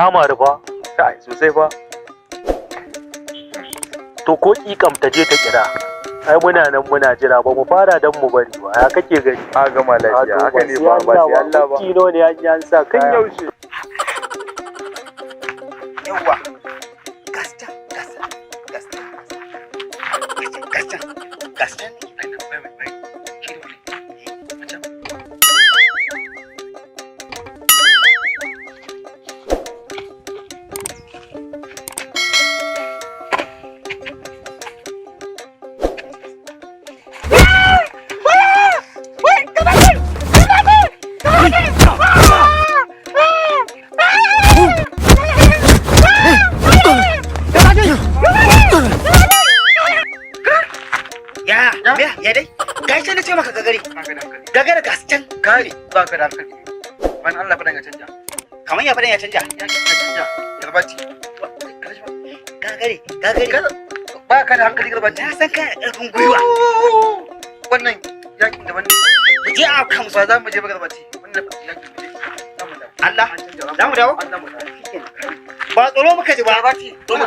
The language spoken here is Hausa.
Ta maru fa. Kai, sosai fa. To, ko kikam ta je ta kira. Ai muna nan muna jira, ba mu fara dan mu bari ba. Ya kake gani? A gama lafiya, haka ne ba, ba sai Allah ba. Kino ne an yi an sa Kan kaya. yaushe? Yawwa, gasta gasta gasta gasta gasta. Ya ya ya dai, gashi na ce maka gagare gagare, gas can. Kai, ba ka da hankali. Bayan Allah, fadan ya canja. Kamar ya fadan ya canja? Ya canja. Garbati. Gagare gagare. Ba ka da hankali, Garbati. Na san kana da ƙarfin gwiwa. Wannan yakin daban ne. Mu je a kan. Ba za mu je ba, Garbati. Wannan yakin mu je. Za mu dawo. Allah. An canja. Za mu dawo? An za mu dawo. Ba tsoro muka ji ba. Garbati. Tsoro.